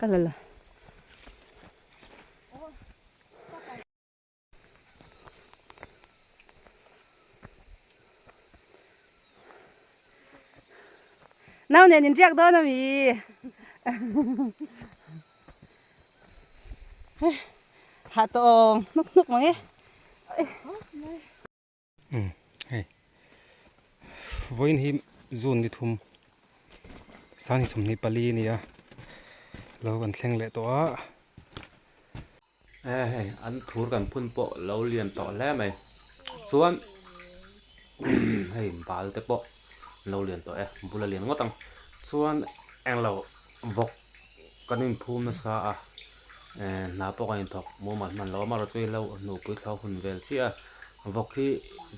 Ka la la. Nau nen in riak dawn ami? Hah tawh hnuk hnuk mang e. Umm hei vawiin hi zun ni thum sangni 24 a ni a lo kan thleng leh tawh a. E hei an thur kan phun pawh lo lian tawh hle mai chuan hei bal te pawh lo lian tawh e bula lian ngawt ang chuan englo vawk kan inphum nasa a eh hna pawh kan inthawk mumal hman lo a amaherawhchu chu hei lo hnupui thla hun vel chiah a vawk hi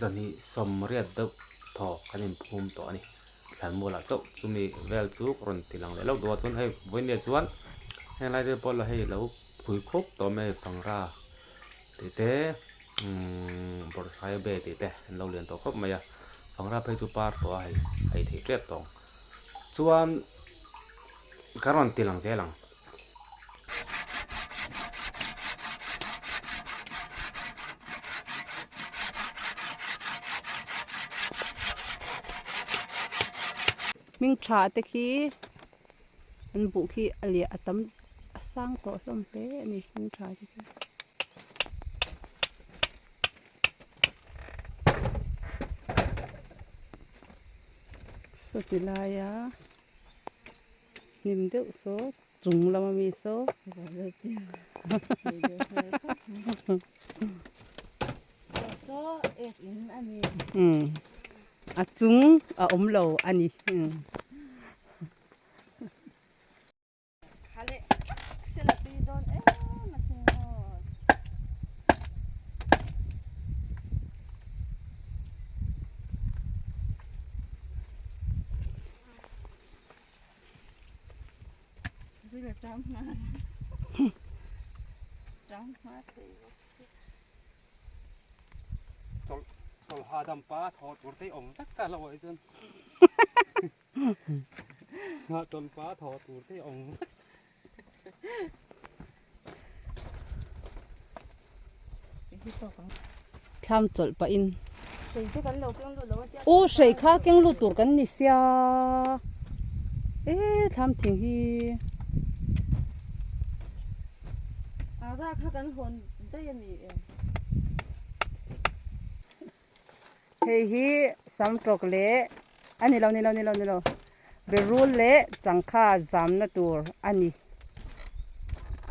zahnih sawmriat deuh thaw kan inphum tawh a ni thlanmualah chauh chumi vel chu ka rawn ti lang leh lo duh a chuan hei vawinia chuan heng lai te pawh la hei lo phui khup tawh mai fangra tih te umm bawrhsai be tih te an lo lian tawh khawp mai a fangra phei chu par tawh a hei a ei theih tep tawh ang chuan ka rawn ti lang zel ang. Hming tha te khi an buh khi a liah a tam a sang tawh hlawm hle a ni hming tha te khi. Sawti laia hnim deuh saw chung lama mi saw a chung a awm lo a ni. Chawlh hahdam pa thaw tur te awm vek ta lo ah chuan. Nghah tawn pa thaw tur te awm vek. Thlam chawlh pah in. U hrei kha keng lut tur kan ni sia. E thlam thing hi. Ara kha kan hawn daih a ni e. Hei hi samtawk leh a ni lo ni lo ni lo ni lo berul leh changkha zamna tur a ni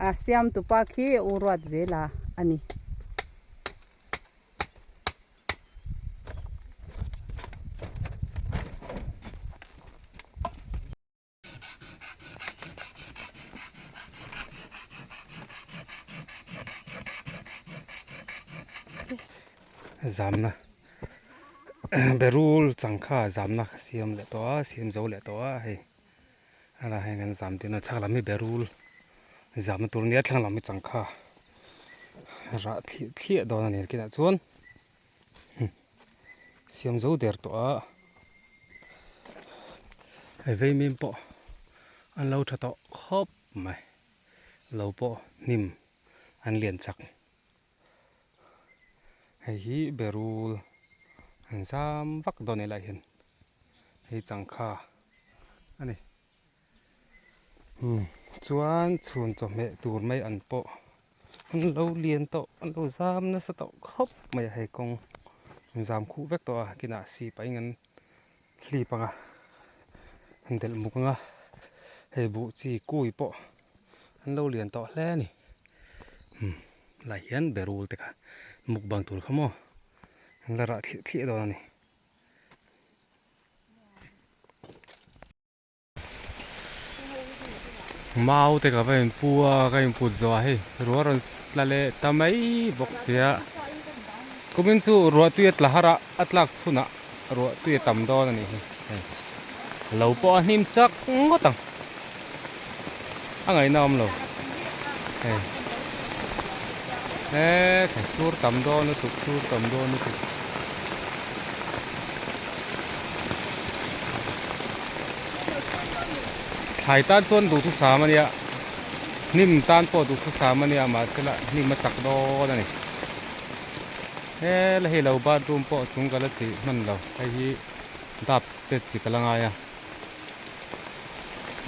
a siamtupa khi u ruat zela a ni. Zamna berul changkha zamna ka siam leh tawh a siam zo leh tawh a hei helai hian kan zam tir a chhak lam hi berul zamna tur ania thlang lam hi changkha rah thliah thliah dawn a ni kinah chuan. Siam zo der tawh a hei veimim pawh an lo tha tawh khawp mai lo pawh hnim an lian chak hei hi berul an zam vak dawn a ni lai hian hei changkha a ni. Chuan chhun chawhmeh tur mai an pawh an lo lian tawh an lo zam nasa tawh khawp mai a hei kawng an zam khuh vek tawh a kinah sip a eng an hlip ang a an delh muk ang a hei buh chi kui pawh an lo lian tawh hle a ni lai hian berul te kha mukbang tur kha maw an la rah thliah thliah dawn a ni. Mau te ka va in pu a ka in put zawh a hei ruah rawn tla leh ta mai bawk sia kumin chu ruah tui a tla har a a tlak chhunah ruah tui a tam dawn a nih hi hei lo pawh a hnim chak ngawt ang a ngaihna awm lo hei he sur tam dawn lutuk sur tam dawn lutuk. Thlai tan chuan duhthusam a nia. Hnim tan pawh duhthusam a nia mahsela hnim a chak dawn a ni. He la hei lo bathroom pawh chung ka la chih hman lo hei hi dap te chi ka la ngai a.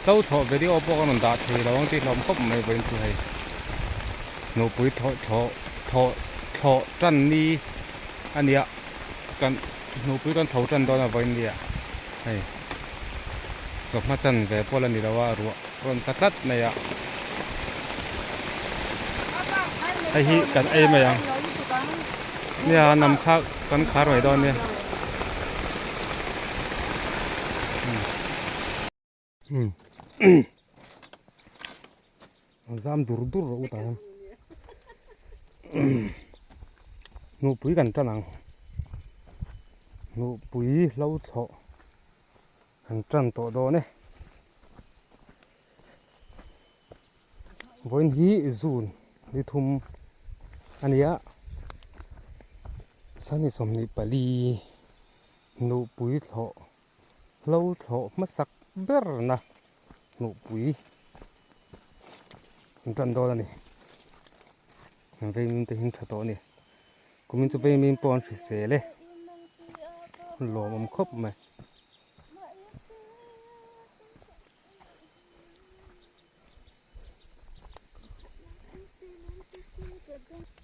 Tlo thlawh video pawh ka rawn dah thei lo ang tih hlawm khawp mai vawiin chu hei. Nupui thlawh thlawh thlawh thlawh tan ni a nia kan nupui kan tho tan dawn a vawiin nia hei chawhma chan ve pawh la ni lo a ruah rawn ta tlat mai a hei hi kan ei mai ang nia nam kha kan khar mai dawn nia. Zam dur dur rawh u tah hian nupui kan tan ang nupui hlo thlawh kan tan tawh dawn e vawiin hi zun ni thum a ni a sani 24 nupui thlawh. Hlo thlawh hmasak berna hnuhpui an tan dawn a ni. An veimim te hi an tha tawh a ni. Kumin chu veimim pawh an hrisel e. Lawmawm khawp mai.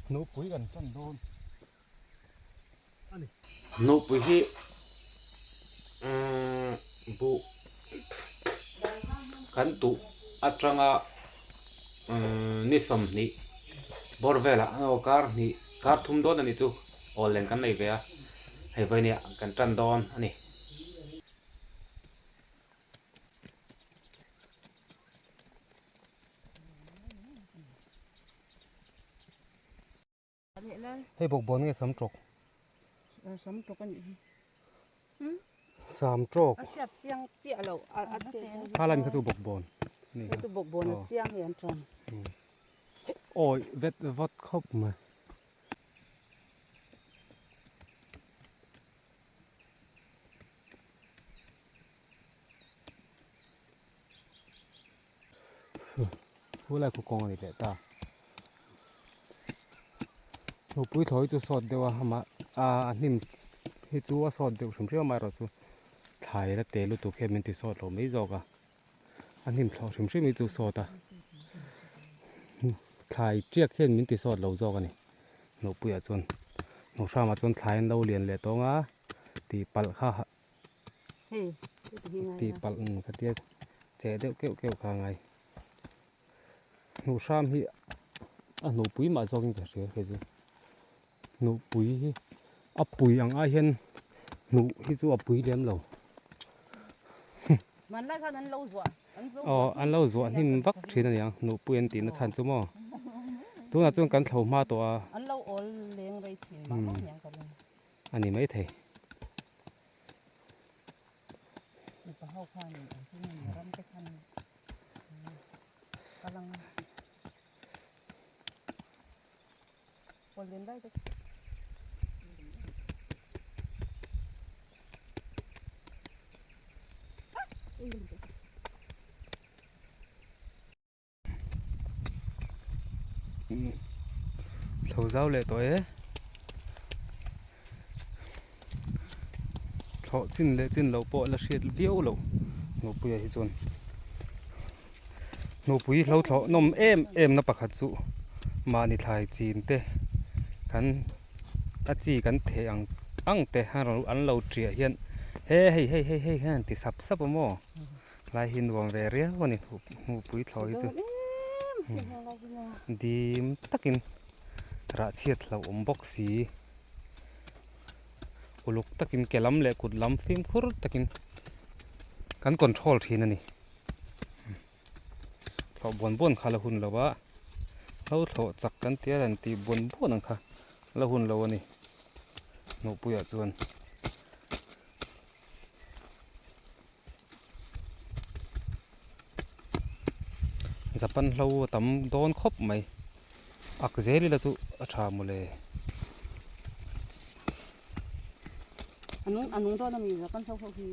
Hnuhpui an tan dawn. Nupui hi buh kan tuh atanga ni 20 bawr velah aw kar hnih kar thum dawn a nih chu awl len kan nei ve a hei vawinia kan tan dawn a ni. Hei bawk bawn nge sam tawk? Sam tawk a nih hi. Sam tawk. A hriat chiang chiah lo. Kha lai mi kha chu bawk bawn. Hei chu bawk bawn a chiang hi an tan. Awi vet vat khawp mai. Thu lai khu kawng a ni leh ta nupui thawi chu sawt deuh a amah a hnim hi chu a sawt deuh hrim hrim amaherawh chu thlai la te lutuk hian min ti sawt lo mai zawk a a hnim thlawh hrim hrim hi chu sawt a thlai tiak hian min ti sawt lo zawk a ni nupuiah chuan nuhramah chuan thlai an lo lian leh tawng a tih palh kha. Tih palh ang ka tia che deuh keuh keuh kha ngai hnuhhram hi a hnuhpui mah zawk in ka hria kei chu hnuhpui hi a pui ang ai hian hnuh hi chu a pui lem lo aw an lo zuah hnim vak thin a niang hnuhpui an tih na chhan chu maw tunah chuan kan thlo hma tawh a a ni maithei. Thlo zau leh tawh e thlawh chin leh chin loh pawh la hriat viau loh Nupuia hi chuan Nupui hlo thlawh nawm em em na pakhat chu mahni thlai chin te kan a chi kan theh ang ang te an lo ṭiah hian he hei hei hei hei hian an ti sap sap a maw. Lai hi nuam ve riau a ni hmuhpui thlawh hi chu dim takin rah chhiat hlauh awm bawk si uluk takin ke lam leh kut lam fimkhur takin kan control thin a ni thlawh buan buan kha la hun lo a hlo thlawh chak kan tia han tih buan buan ang kha la hun lo a ni hmuhpuiah chuan. Japan hlo a tam dawn khawp mai ak zel ila chu a tha mawle. A nung a nung dawn a mi Japan hlo ho hi.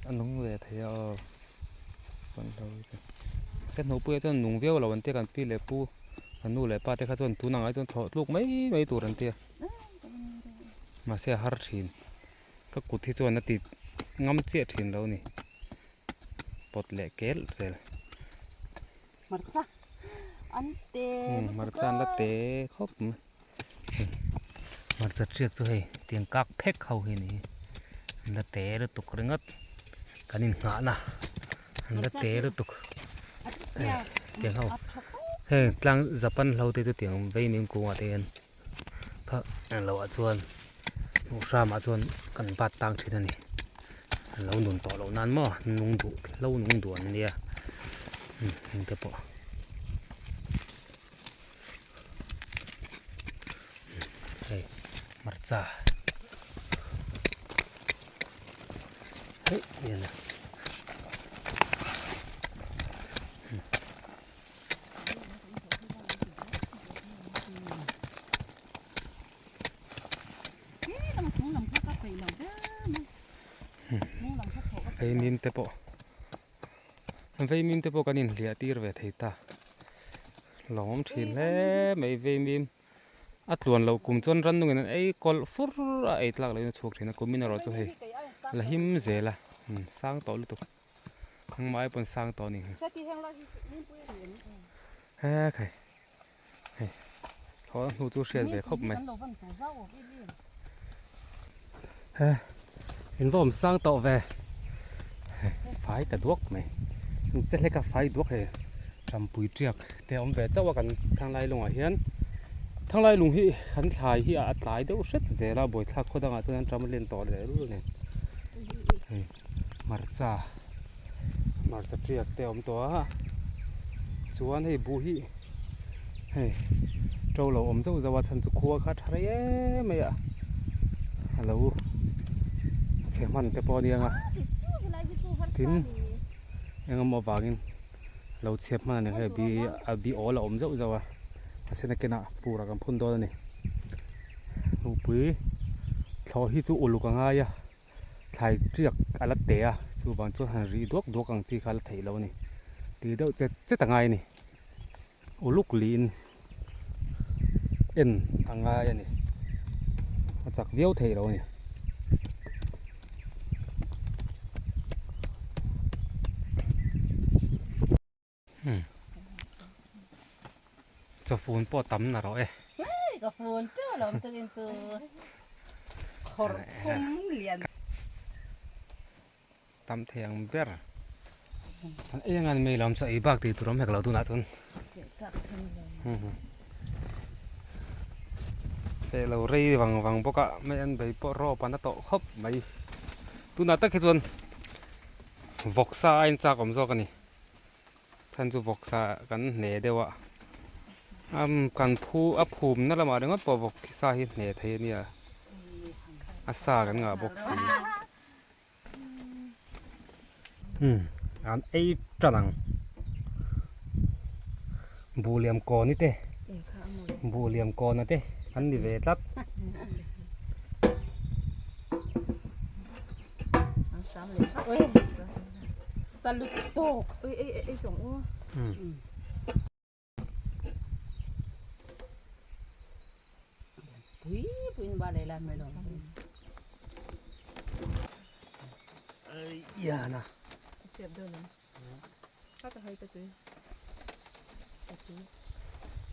A nung ve thei a aw Japan hlo hi chu. te hnuhpuiah chuan nung viau lo an tia kan pi leh pu kan nu leh pa te kha chuan tun ang ai chuan thlawh tluk mai mai tur an tia mahse a har thin ka kut hi chuan a ti ngam chiah thin lo a ni pawt leh kel zel. Hmarcha an te lutuk a. Hmarcha an la te khawp mai. Hmarcha tiak chu hei tiang kak phek ho hi a ni hi. An la te lutuk ringawt kan inngahna an la te lutuk. Hei tiang ho heng tlang Japan hlo te chu tiang vei mim kungah te hian phah englo ah chuan hmuh hramah chuan kan bat tang thin a ni. An lo nun tawh loh nan maw nung duh hlo nung duh an nia heng te pawh. Hei hmarcha hei lian a. Vaimim te pawh vaimim te pawh kan inhliah tir ve thei ta lawm thin hle mai vaimim a tluan loh kum chuan rannungin an ei kawlh fur a ei tlak lohin a chhuak thin a kumin erawh chu hei la him zel a sang tawh lutuk. Engmah ai pawn sang tawh a ni. He khai hei thlawh hnu chu hriat ve khawp mai. He in va awm sang tawh ve fai ta duak mai che hlek a fai duak hei tampui tiak te a awm ve chauh a kan thanglai lungah hian thanglai lung hi kan thlai hi a tlai deuh hret zel a buaithlak khaw dangah chuan an tam len tawh leh rul nen. Hmarcha hmarcha tiak te a awm tawh a chuan hei buh hi hei to lo awm zauh zauh a chhan chu khua kha a tha rei em mai a a lo chhe hman te pawh a ni ang a tin eng emaw avangin lo chhiat hman a ni hei bi a bi awl a awm zauh zauh a a sen a kenah fur ah kan phun dawn a ni nupui thlawh hi chu uluk a ngai a. Thlai tiak a la teh a, chuvang chuan han rih duak duak ang chi kha a la theih lo a ni. Tih deuh chet chet a ngai a ni. Uluk liin en a ngai a ni. A chak viau theih lo a ni. Chawfun pawh tam na rawh e. Hei ka fun teuh lo tukin chu khawrh phum lian. Tam thei ang ber. An ei angan mai lam chu ei bak tih tur awm hek lo tunah chuan. Feh lo rei vang vang bawk a mai an bei pawh rawp an a tawh khawp mai. Tunah tak hi chuan vawksa a inchak awm zawk a ni. Chhan chu vawksa kan hne deuh a am kan phu a phum na lamah ringawt pawh vawk khi sa hi hne thei a nia a sa kan ngah bawk si umm an ei tan ang buh liam kawn i te buh liam kawn a te an ni ve tlat.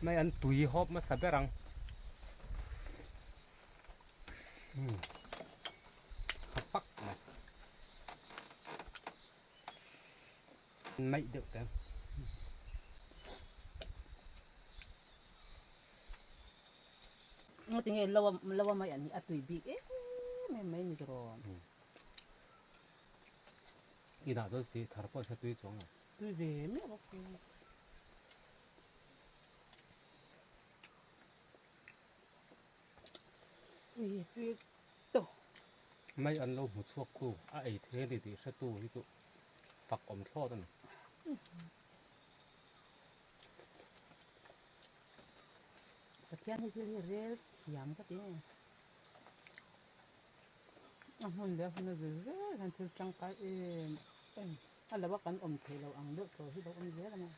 Mai an tui hawp hmasa ber ang. Kha fak mai. Maih deuh te. Nga tinge lo lo mai an a tui bik em em mai ni tiraw. Inah chuan si thar pawh se tui chuang lo. Tui ve miah bawk si. Mai an lo hmu chhuak tu a ei thei a ni tih hretu hi chu fak awm thlawt a ni. Pathian hi thil hi rel thiam ka ti a A hmun leh a hun a zir zel hian thil tangkai em em a lo a kan awm theih loh ang deuh tawh hi lo awm zel a ni.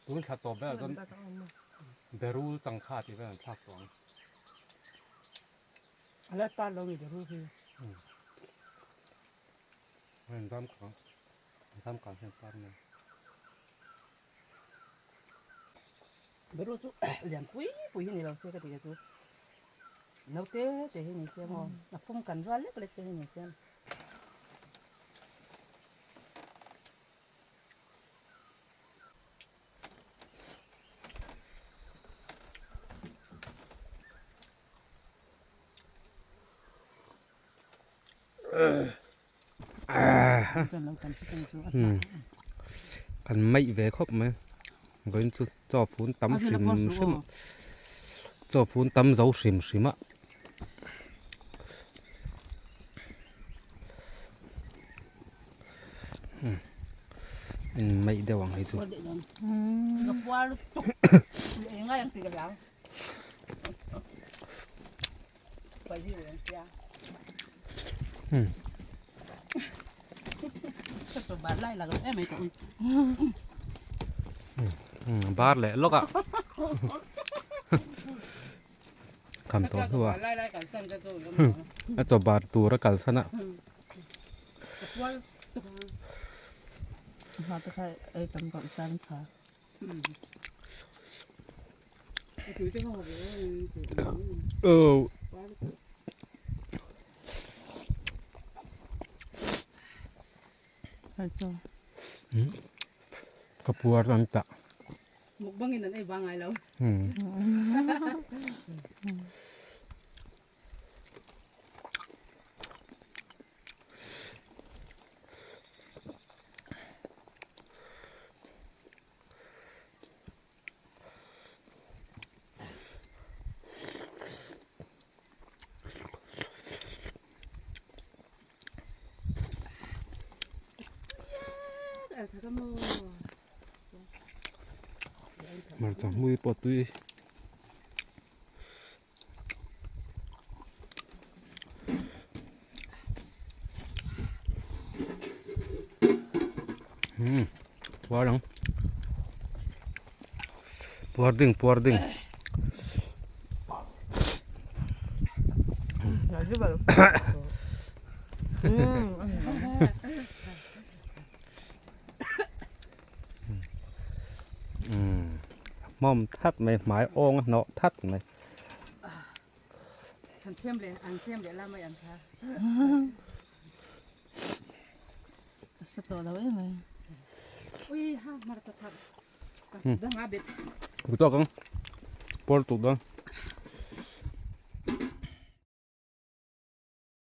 Tun thla tawp velah chuan berul changkha tih vel an thlak tawh ang. A la par lo nge berul hi. Hei zam kang zam kang hian par mai. Berul chu lian pui pui hi ni lo se ka ti chu. Naute te hi ni se maw a phum kan rual lek lek te hi ni se. Kan maih ve khawp mai vawiin chu chaw fun tam hrim hrim chaw fun tam zo hrim hrim a. Maih deuh ang hei chu. Bar leh lawk a. Kham tawh hnu a. A chaw bar tur a kalsan a. Oh. Ka puar an tah. Mukbang in an ei bang ngai lo. Hmarcha hmui pawh tui. Hmm puar ang puar ding puar ding Hmawm that mai hmai awng a hnawh that mai. An thiam leh an thiam leh la mai ang kha. Sa tawh lo em mai. Ui ha mar ta thak. Dang a bet. Ku tawk ang. Por tuk dawn.